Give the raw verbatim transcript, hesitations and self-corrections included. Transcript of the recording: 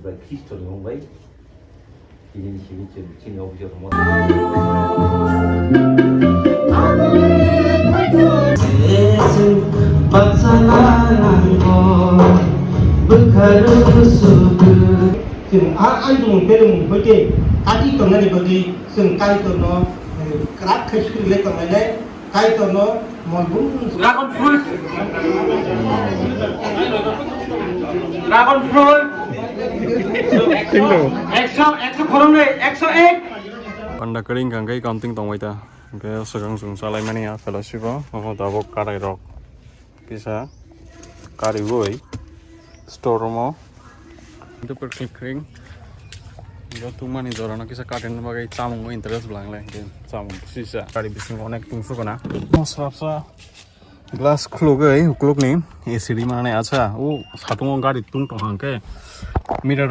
Khristo ni mung bai tini ni simi chwng chini office o thangma. Chwng a, a, ang tongmung beleng mung bai tei ati tongnani bagwi chwng Kaitorno, eh, kwrak khai suri le tonglainai. Kaitorno molbung. Dragon fruit. Dragon fruit. Ekso, ekso khoroknwi, ekso ek. Panda kering kangkai counting tongbai ta. Hingke swkang chwng chalaimani a fellowship o. Omo tabuk karai rok. Kisa kariui store room o. Itu per kring kring. Yo tungmani jorano kisa katen bagwi chamung interest bwlangle. Chamung sisa. Gari bising onek tungsukgwna. Mosra sa glass khulugwi ukulukni A C ri manani acha. O satungo gari tung tong hangke. Mirror